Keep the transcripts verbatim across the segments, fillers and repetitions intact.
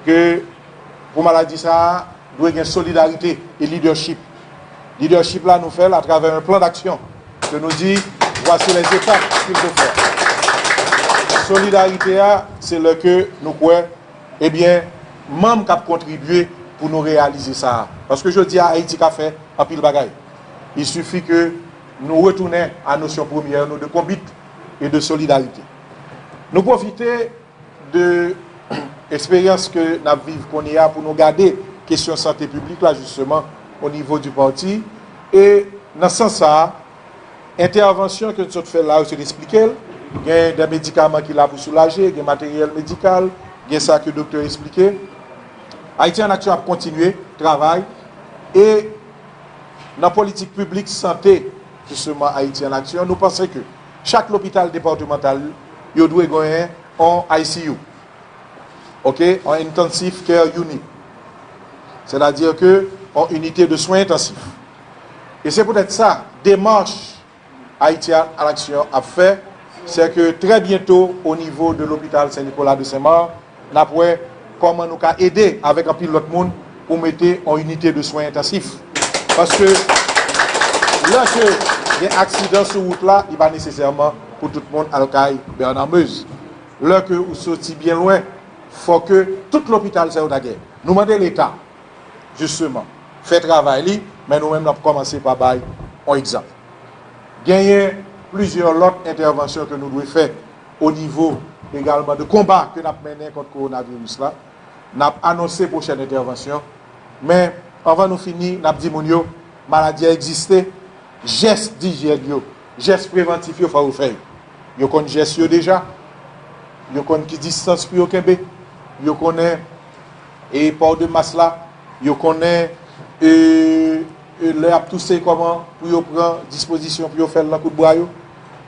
ke pou maladi sa a, dwe gen solidarite e leadership. Leadership la, nou fè l atravè yon plan d'action ke nou di, voici les étapes qu'il faut faire. Solidarite a, se lè ke nou kwè, ebyen, manm k ap kontribye pou nou reyalize sa a. Paske jodi a, Ayiti ka fè anpil bagay. Il suffit que nou retounen a nosyon premyè nou de konbit e de solidarite. Nou pwofite de eksperyans ke n ap viv kounye a pou nou gade kesyon sante piblik la, jisteman, o nivo di pati. E nan sans sa a, entèvansyon ke n sot fè la, yo sot eksplike l. Gen de medikaman ki la pou soulaje, gen materyèl medikal, gen sa ke doktè eksplike. Ayiti an Aksyon ap kontinye travay e nan politik piblik sante, jisteman, Ayiti an Aksyon, nou panse ke chak lopital depatmantal yo dwe genyen on I C U, ok, on Intensive Care Unit, sètadi ke on inite de swen entansif. E se poutèt sa, demach Ayiti an Aksyon ap fè, se ke trè byento, o nivo de lopital Sen Nikola de Senmak, n ap wè kòman nou ka ede avèk anpil lòt moun pou mete on inite de swen entansif. Paske lè ke gen aksidan sou wout la, li pa nesesèman pou tout moun al kay Bernard Meuse. Lè ke ou soti byen lwen, fò ke tout lopital sa yo ta gen. Nou mande Leta, jisteman, fè travay li, men nou menm n ap kòmanse pa bay on egzanp. Genyen plizyè lòt entèvansyon ke nou dwe fè o nivo egalman de konba ke n ap mennen kont kowonaviris la. N ap anonse pwochèn entèvansyon, men anvan nou fini, n ap di moun yo, maladi a egziste, jès dijyèn yo, jès prevantif yo, fò yo fè yo. Yo konn jès yo deja, yo konn ki distans pou yo kenbe, yo konnen e pò de mas la, yo konnen e, e lè y ap touse kòman pou yo pran dispozisyon pou yo fè l nan kout bra yo.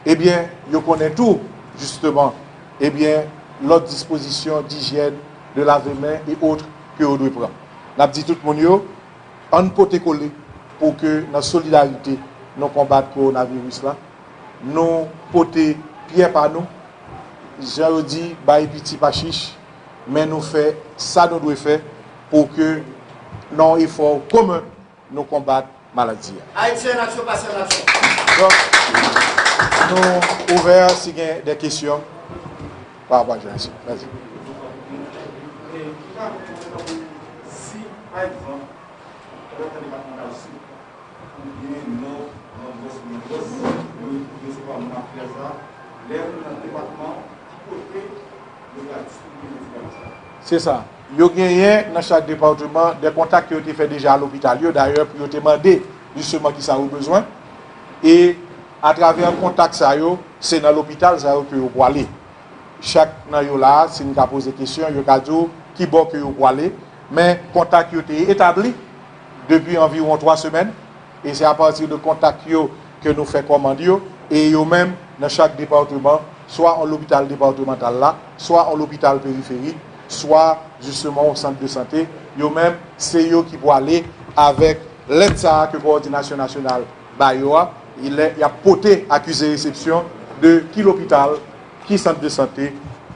Ebyen, yo konnen tou, jisteman, ebyen, lòt dispozisyon dijyèn, de lave men e otre ke yo dwe pran. N ap di tout moun yo, ann pote kole pou ke nan solidarite nou konbat kowonaviris la. Nou pote pyè pa nou, jan yo di, bay piti pa chich, men nou fè sa nou dwe fè pou ke nan yon efò komen, nou konbat maladi a. Ayiti an aksyon, pase an aksyon. Donk, nou ouvè si gen de kesyon pa rapò ak jounalis yo. Mèsi. Si, pa egzanp, pandan tan depatmantal Sid, oubyen Nò, Nòdwès, Nòdwès, yo resevwa moun ak pyè sa, lè moun nan depatman, ki kote yo pral distribye medikaman sa yo? Se sa. Yo genyen nan chak depatman de kontak ke yo te fè deja a lopital yo, dayè pou yo te mande jisteman kisa yo bezwen. E atravè kontak sa yo, se nan lopital sa yo ke yo pwale. Chak nan yo la, si n ka poze kesyon, yo ka di w ki bò ke yo pwale. Men kontak yo te etabli depi anviwon twa semèn. E se apati de kontak yo ke nou fè kòmand yo. E yo menm, nan chak depatman, swa an lopital depatmantal la, swa an lopital periferik, swa jisteman an sant de sante, yo menm, se yo ki pwale avèk lèt sa a ke kowòdinasyon nasyonal ba yo a, e lè y ap pote akize resepsyon de ki lopital, ki sant de sante,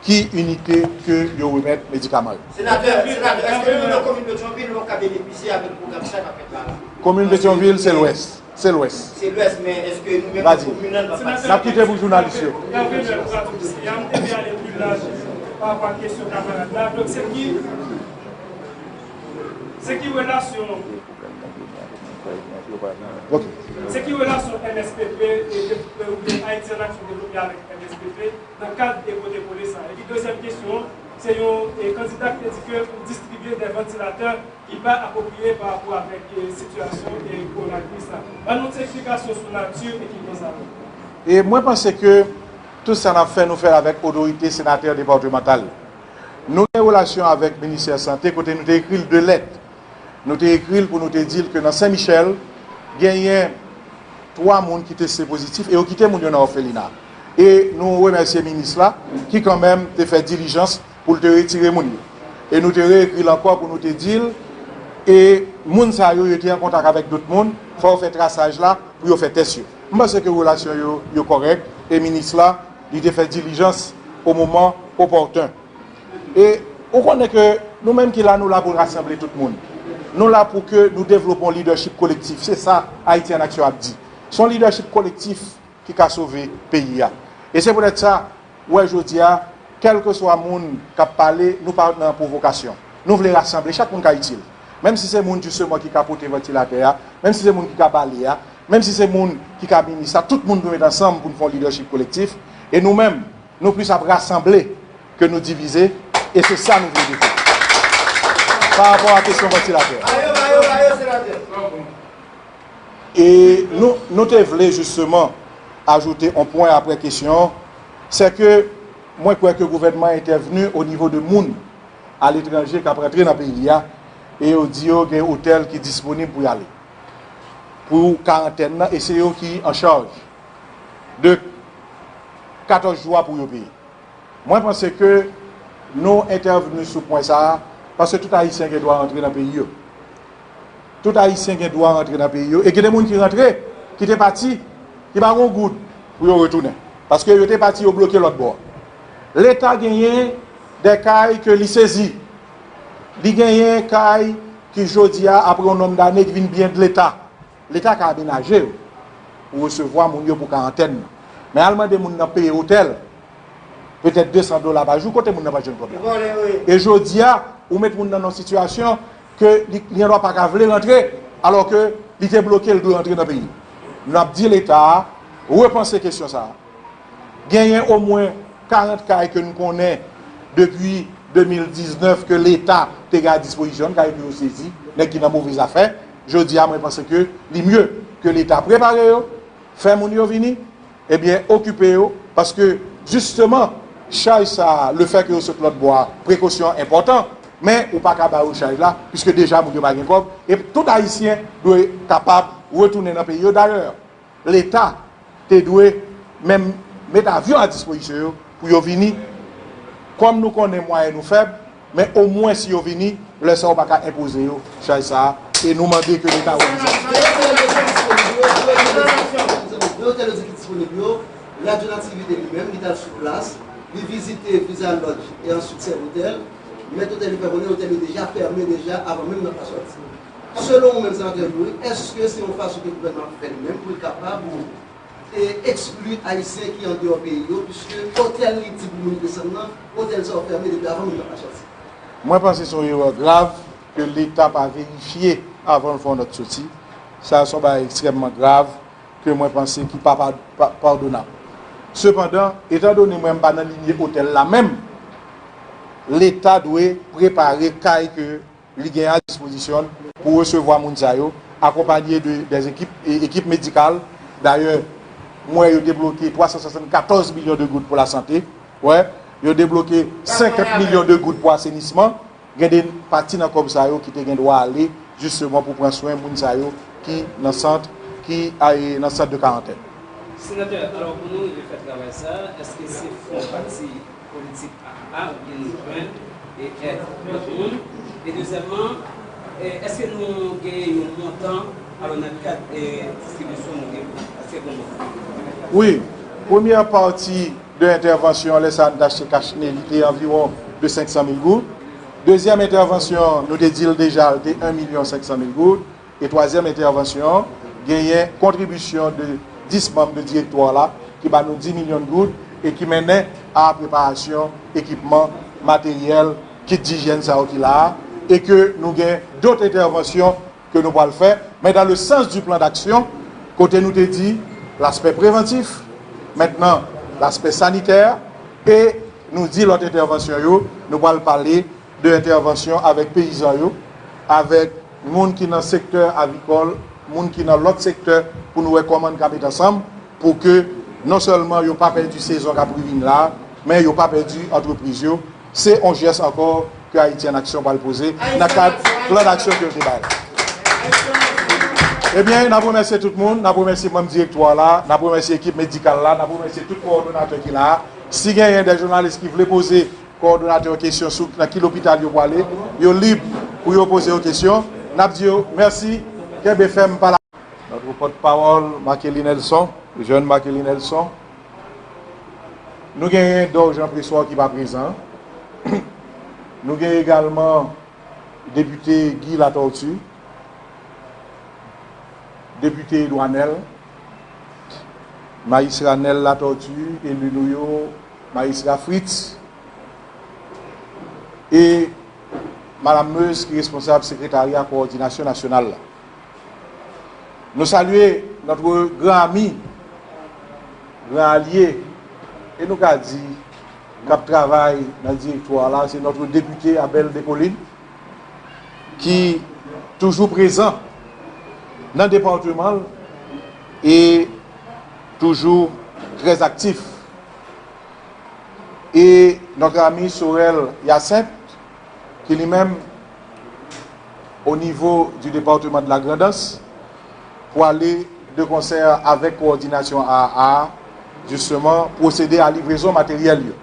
ki inite ke yo remèt medikaman yo. Senatè, senatè, èske nou nan komin Petyonvil, nou p ap ka benefisye avèk pwogram sa k ap fèt la la? Komin Petyonvil, se lwès. Se lwès. Se lwès, men èske nou menm nan komin nan, nou p ap patisipe? N ap kite pou jounalis yo. Hervé Noël, pou Radyo Bisaya, m te vle ale pi laj pa rapò ak kesyon kamarad la. Donk, se ki, se ki relasyon Ok. Se ki relasyon M S P P e, e, oubyen Ayiti an Aksyon devlope avèk M S P P nan kad e pote kole sa? Epi dezyèm kesyon an, se yon, e, kandida ki te di ke pou distribye de vantilatè ki pa apwopriye pa rapò avèk, e, sitiyasyon, e, kowonaviris la. Ban nou ti eksplikasyon sou nati e ki koz sa yo. E mwen panse ke tout sa n ap fè, nou fè l avèk otorite senatè depatmantal. Nou gen relasyon avèk ministè sante kote nou te ekri l de lèt. Nou te ekri l pou nou te di l ke nan Sen Michèl, genyen twa moun ki teste pozitif e yo kite moun yo nan òfelina. E nou remèsye minis la ki kanmenm te fè dilijans pou l te retire moun yo. E nou te reekri l ankò pou nou te di l, e moun sa yo, yo te an kontak avèk dòt moun, fò yo fè trasaj la pou yo fè tès yo. M panse ke relasyon yo, yo kòrèk e minis la, li te fè dilijans o moman opòten. E Ou konnen ke nou menm ki la, nou la pou rasanble tout moun. Nou la pou ke nou devlope yon lidèchip kolektif. Se sa Ayiti an Aksyon ap di. Se yon lidèchip kolektif ki ka sove peyi a. E se poutèt sa, ou wè jodi a, kèlkeswa moun k ap pale, nou pa nan pwovokasyon. Nou vle rasanble, chak moun ka itil. Menm si se moun jisteman ki ka pote vantilatè a, menm si se moun ki ka bale a, menm si se moun ki ka minis la, tout moun dwe met ansanm pou n fè yon lidèchip kolektif. E nou menm, nou plis ap rasanble ke nou divize, e se sa nou vle defèt. Pa rapò a kesyon vantilatè. E nou, nou te vle jisteman ajoute yon pwen apre kesyon an, se ke mwen kwè ke gouvènman entèvni o nivo de moun aletranje k ap rantre nan peyi a, e yo di yo gen otèl ki disponib pou y ale. Pou karantèn nan, e se yo ki an chaj de katòz jou a pou yo peye. Mwen panse ke nou entèvni sou pwen sa a, paske tout Ayisyen gen dwa rantre nan peyi yo. Tout Ayisyen gen dwa rantre nan peyi yo. E gen de moun ki rantre, ki te pati, ki pa gen yon goud pou yo retounen. Paske yo te pati, yo bloke lòt bò. Leta genyen de kay ke li sezi. Li genyen kay ki jodi a, apre yon nonb dane, ki vin byen de Leta. Leta ka amenaje yo pou resevwa moun yo pou karantèn nan. Men al mande moun nan peye otèl, petèt de san dola pa jou, kote moun nan pa jwenn kòb la? E jodi a, ou met moun nan nan yon sitiyasyon ke li, li andwa pa ka vle rantre, alò ke li te bloke, l dwe rantre nan peyi. N ap di Leta a, repanse kesyon sa a. Genyen omwen karant kay ke n konnen depi de mil diznèf ke Leta te gen a dispozisyon l, kay ke yo sezi, nèg ki nan move zafè. Jodi a, mwen panse ke li mye ke Leta prepare yo, fè moun yo vini, ebyen, okipe yo, paske, jisteman, chaj sa a, lefètke yo sot lòt bò a, prekosyon an enpòtan, men ou pa ka ba yo chaj la, piske deja moun yo pa gen kòb, e tout Ayisyen dwe kapab retounen nan peyi yo. Dayè, Leta te dwe menm met avyon a dispozisyon yo pou yo vini. Kòm nou konnen mwayen nou fèb, men omwen si yo vini, lè sa a ou pa ka enpoze yo chaj sa a, e nou mande ke Leta revize. De otèl yo di ki disponib yo, Radyo Nativite li menm, li t al sou plas, li vizite Visa Lodge e answit Sèvotel, mèt otèl yo fè konnen otèl yo deja fèmen deja avan menm nòt la sòti. Selon ou menm, Senatè Youri, èske se yon fason ke gouvènman ap fè li menm pou l kapab, e, ekskli Ayisyen ki andeyò peyi yo, piske otèl li di pou moun desann nan, otèl sa yo fèmen depi avan menm nòt la sòti? Mwen panse se yon erè grav ke Leta pa verifye avan l fè yon nòt soti. Sa a se yon bagay ekstrèmman grav ke mwen panse ki pa, pa, pa padonab. Sepandan, etandone mwen m pa nan linye otèl la menm, Leta dwe prepare kay ke li gen a dispozisyon l pou resevwa moun sa yo, akonpaye de, de ekip, e, ekip medikal. Dayè, m wè yo debloke twa san swasannkatòz milyon de goud pou lasante, wè, yo debloke senkant milyon de goud pou asenisman. Gen de pati nan kòb sa yo ki te gen dwa ale jisteman pou pran swen moun sa yo ki nan sant, ki a, e, nan sant de karantèn. Senatè, alò pou nou rive fè travay sa, èske se fon pati politik a a oubyen nou jwenn e èd lòt moun? E dezyèmman, e, èske nou genyen yon montan, alò nan kad, e, distribisyon nou gen, èske gen yon montan? Wi, premyè pati de entèvansyon, lè sa a nou t achte kachne, li te anviwon de senk san mil goud. Dezyèm entèvansyon, nou te di l deja, li te en milyon senk san mil goud. E twazyèm entèvansyon, genyen kontribisyon de dis manm de direktwa la ki ba nou dis milyon goud e ki mennen a preparasyon ekipman, materyèl, kit dijyèn sa yo ki la a, e ke nou gen dòt entèvansyon ke nou pral fè, men dans le sens du plan d'action, kote nou te di laspè prevantif, mentnan laspè sanitè, e nou di lòt entèvansyon yo, nou pral pale de entèvansyon avèk peyizan yo, avèk moun ki nan sektè avikòl, moun ki nan lòt sektè, pou nou wè kòman n ka met ansanm pou ke non sèlman yo pa pèdi sezon k ap rivin la, men yo pa pèdi antrepriz yo. Se yon jès ankò ke Ayiti an Aksyon pral poze nan kad plan d'aksyon ke yo te bay la. Ebyen, n ap remèsye tout moun, n ap remèsye manm direktwa la, n ap remèsye ekip medikal la, n ap remèsye tout kowòdonatè ki la a. Si genyen de jounalis ki vle poze kowòdonatè yo kesyon sou nan ki lopital yo pwale, yo lib pou yo poze yo kesyon. N ap di yo mèsi, kenbe fèm pa la. Notre porte-parole, Marc-Élie Nelson, jeune Marc-Élie Nelson. Nou genyen Dor Jean Pressoir ki pa prezan. Nou gen egalman depite Guy Latortue, depite Edouard Nel, majistra Nel Latortue, eli nou yo, majistra Fritz, e Madam Meuse ki responsab sekretarya kowòdinasyon nasyonal la. Nou salye notre grand ami, grand allié, e nou ka di k ap travay nan direktwa la, se notre député Abel Descollines, ki toujou prezan nan depatman l e toujou trè aktif. E notre ami Sorel Hyacinthe, ki li menm, au niveau du département de la Grand'Anse, pou ale de konsè avèk kowòdinasyon A A A, justement, pwosede a livrezon materyèl yo.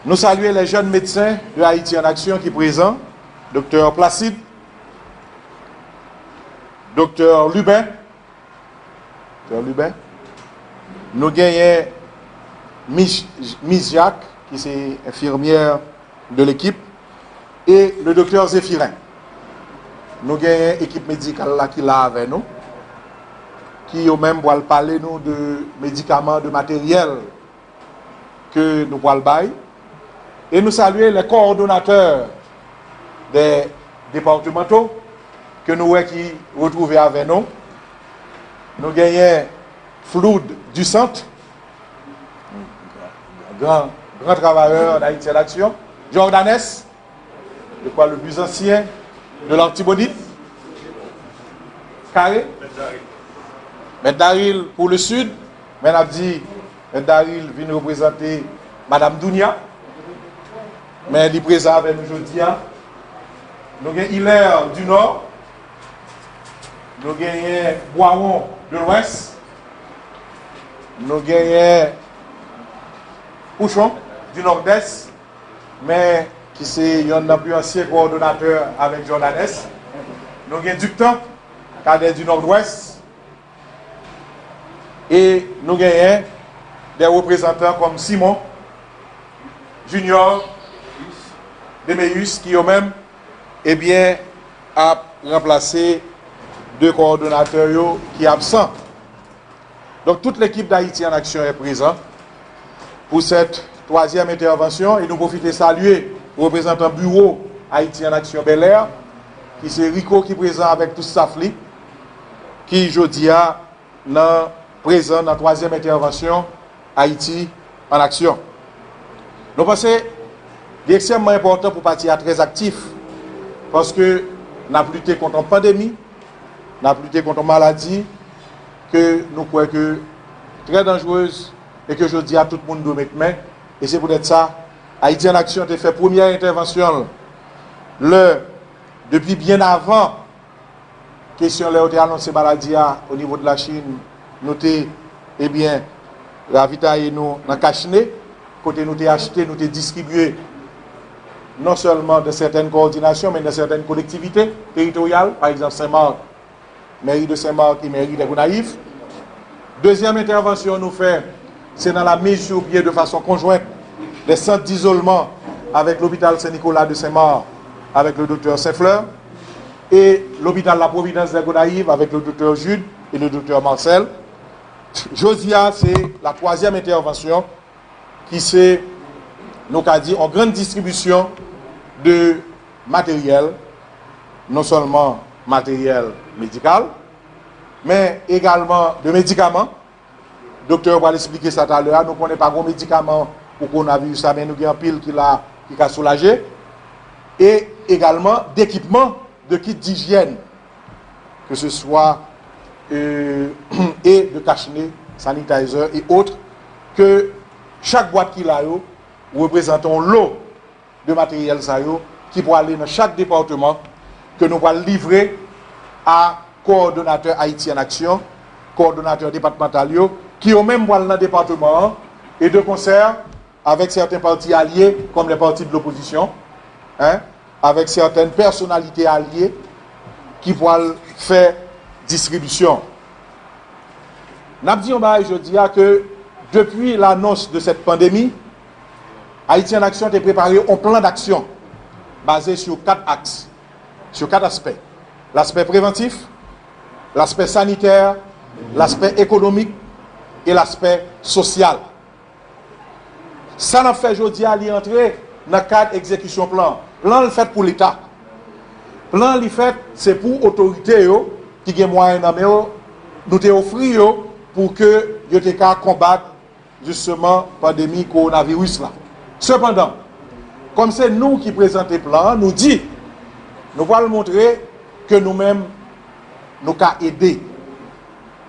Nou salye les jeunes médecins de Haïti en Action ki prezan, Doktè Placide, Doktè Lubin, Doktè Lubin. Nou genyen Miss, Miss Jacques, ki se enfimyè de l'équipe, e le Doktè Zéphirin. Nou genyen ekip medikal la ki la avè nou, ki yo menm pral pale nou de medikaman, de materyèl ke nou pral bay. E nou salye les coordonnateurs des départementaux ke nou wè ki retwouve avè nou. Nou genyen Floud Dusant, gran, gran travayè d'Haïti en Action, Jordanes, je crois le plus ancien de l'Artibonite. Kare. Mèt Daril pou le Sud, men n ap di Mèt Daril vin reprezante Madam Dounia, men li prezan avè nou jodi a. Nou gen Hilaire du Nord, nou genyen Bwawon de Lwès, nou genyen Pouchon du Nord-Est, men ki se yonn nan pli ansyen kowòdonatè avèk Jordanes. Nou gen Diktan, Kadè du Nord-Ouest, e nou genyen de reprezantan kòm Simon Junior, Demeus, ki yo menm, ebyen, ap ranplase de kowòdonatè yo ki absan. Donk, tout l'équipe d'Haïti en Action est présent pour cette troisième intervention e nou pwofite salye reprezantan biwo Haïti en Action Bel Air, ki se Rico ki prezan avèk tout staff li, ki jodi a nan prezan nan twazyèm entèvansyon Ayiti an Aksyon. Nou panse li ekstrèmman enpòtan pou pati a trè aktif, paske n ap lite kont yon pandemi, n ap lite kont yon maladi ke nou kwè ke trè danjrez e ke jodi a tout moun dwe met men. E se poutèt sa, Ayiti an Aksyon te fè premyè entèvansyon l lè, depi byen avan kesyon lè yo te anonse maladi a o nivo de Lachin, nou te, ebyen, ravitaye nou nan kach ne, kote nou te achte, nou te distribye non sèlman dans sètèn kowòdinasyon, men dans sètèn kolektivite teritoryal, pa egzanp Sen Mak, mèri de Sen Mak e mèri de Gonayiv. Dezyèm entèvansyon nou fè, se nan la mise sur pied de façon conjointe des centres d'isolement avec l'hôpital Saint-Nicolas de Saint-Marc avec le docteur Saint-Fleur et l'hôpital La Providence de Gonayiv avec le docteur Jude et le docteur Marcel. Jodi a, se la twazyèm entèvansyon ki se, nou ka di, yon grann distribisyon de materyèl, non sèlman materyèl medikal, men egalman de medikaman. Doktè yo pral esplike sa talè a. Nou konnen pa gen medikaman pou kowonaviris la, men nou gen anpil ki la, ki ka soulaje. E egalman dekipman, de kit dijyèn, ke se swa, euh, e de kach ne, sanitizer e otre, ke chak bwat ki la yo reprezante yon lo de materyèl sa yo ki pwale nan chak depatman, ke nou pral livre a kowòdonatè Ayiti an Aksyon, kowòdonatè depatmantal yo, ki yo menm pral nan depatman an, e de konsè avèk sèten pati alye, kòm lè pati de lopozisyon, en, avèk sèten pèsonalite alye ki pral fè distribisyon. N ap di yon bagay jodi a ke depi lanons de sèt pandemi, Ayiti an Aksyon te prepare yon plan d'action basé sur quatre axes, sur quatre aspects. L'aspect préventif, l'aspect sanitaire, l'aspect économique et l'aspect social. Sa n ap fè jodi a, li antre nan kad egzekisyon plan. Plan an fèt pou Leta. Plan an li fèt, se pou otorite yo ki gen mwayen nan men yo, nou te ofri yo pou ke yo te ka konbat jisteman pandemi kowonaviris la. Sepandan, kòm se nou ki prezante plan an, nou di, nou pral montre ke nou menm, nou ka ede.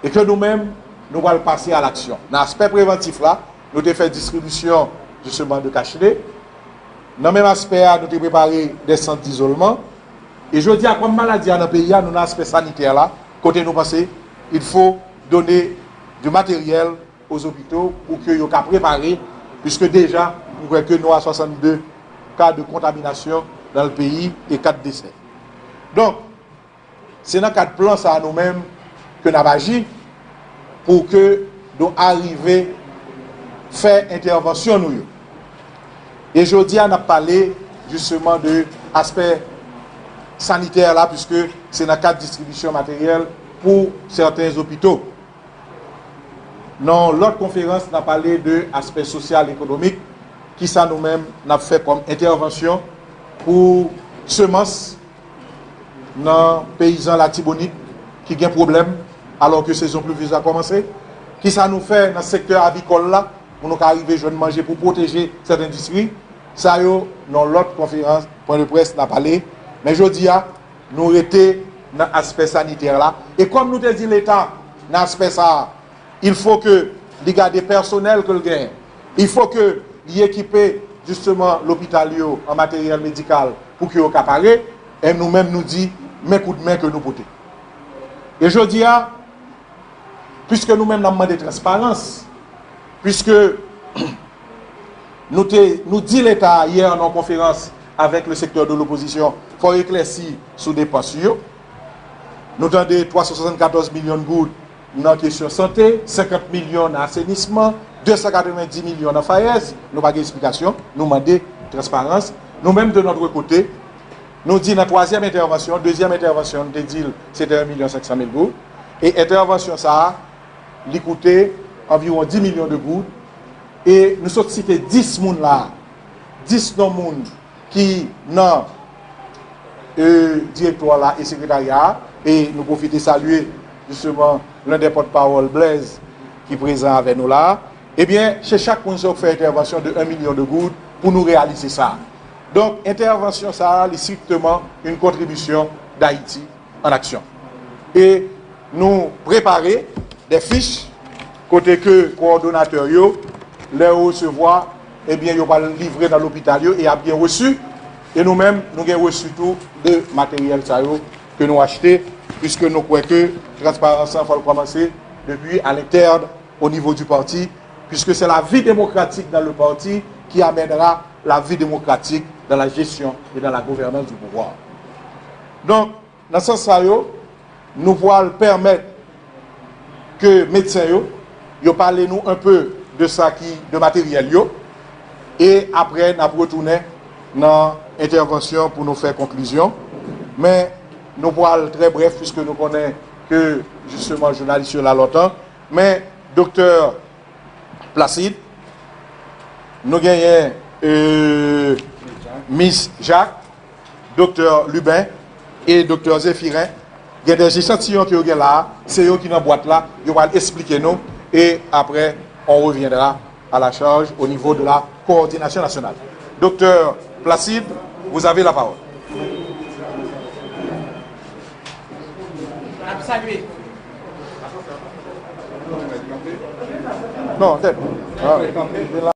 E ke nou menm, nou pral pase a laksyon. Nan aspè prevantif la, nou te fè distribisyon, jisteman, de kachne. Nan menm aspè a, nou te prepare de sant dizolman. E jodi a, kòm maladi a nan peyi a, nou nan aspè sanitè la, kote nou panse, il faut donner du matériel aux hôpitaux pou ke yo ka prepare, puisque déjà, nou kwè ke nou a swasannde ka de kontaminasyon dans le pays e kat desè. Donk, se nan kad plan sa a nou menm ke n ap aji pou ke nou arive fè entèvansyon nou yo. E jodi a, n ap pale jisteman de aspè sanitè la, puisque se nan kad distribisyon materyèl pou sèten opito. Nan lòt konferans, n a pale de aspè sosyal, ekonomik, kisa nou menm n ap fè kòm entèvansyon pou semans nan peyizan Latibonit ki gen pwoblèm, alò ke sezon plivyez la kòmanse. Kisa nou fè nan sektè avikòl la, pou nou ka rive jwenn manje pou pwoteje sèten endistri. Sa yo, nan lòt konferans, pwen de près, n a pale. Men jodi a, nou rete nan aspè sanitè la. E kòm nou te di Leta nan aspè sa a, il faut que li gade pèsonèl ke l genyen. Il faut que li ekipe, jisteman, lopital yo an materyèl medikal pou ke yo ka pare. E nou menm, nou di, men koudmen ke nou pote. E jodi a, puiske nou menm n ap mande transparans, puiske nou te, nou di Leta yè nan yon konferans avèk le secteur de l'opposition, fò yo eklèsi sou depans yo. Nou tande twa san swasannkatòz milyon goud nan kesyon sante, senkant milyon nan asenisman, de san katrevenndis milyon nan FAES, nou pa gen eksplikasyon, nou mande transparans. Nou menm, de notre côté, nou di nan twazyèm entèvansyon, dezyèm entèvansyon, nou te di l, se te yon milyon senk san mil goud. E entèvansyon sa a, li koute anviwon dis milyon de goud. E nou sot site dis moun la, dis non moun ki nan, e, direktwa la e sekretarya a. E nou pwofite salye, jisteman, len dè pòtpawòl, Blaise, ki prezan avè nou la. Ebyen, se chak moun sa yo k fè entèvansyon de yon milyon de goud pou nou reyalize sa. Donk, entèvansyon sa a, li strikteman yon kontribisyon d'Haïti en action. E nou prepare de fich kote ke kowòdonatè yo, lè yo resevwa, ebyen, yo pral livre nan lopital yo e ap gen resi. E nou menm, nou gen resi tou de materyèl sa yo ke nou achte, puiske nou kwè ke transparans lan fò l kòmanse depi à l'interne, au niveau du parti, puisque c'est la vie démocratique dans le parti qui amènera la vie démocratique dans la gestion et dans la gouvernance du pouvoir. Donk, nan sans sa yo, nou pral pèmèt ke medsen yo, yo pale nou un peu de sa ki, de materyèl yo, e apre n ap retounen nan entèvansyon pou nou fè konklizyon. Men nou pral trè brèf, puisque nou konnen ke, jisteman, jounalis yo la lontan. Men, Doktè Placide, nou genyen, e, Mis Jacques, Doktè Lubin e Doktè Zéphirin. Gen de echantiyon ke yo gen la a, se yo ki nan bwat la, yo pral esplike nou, e apre, on reviendra à la charge au niveau de la coordination nationale. Doktè Placide, vous avez la parole. N ap salye. Non, tèt. Ah.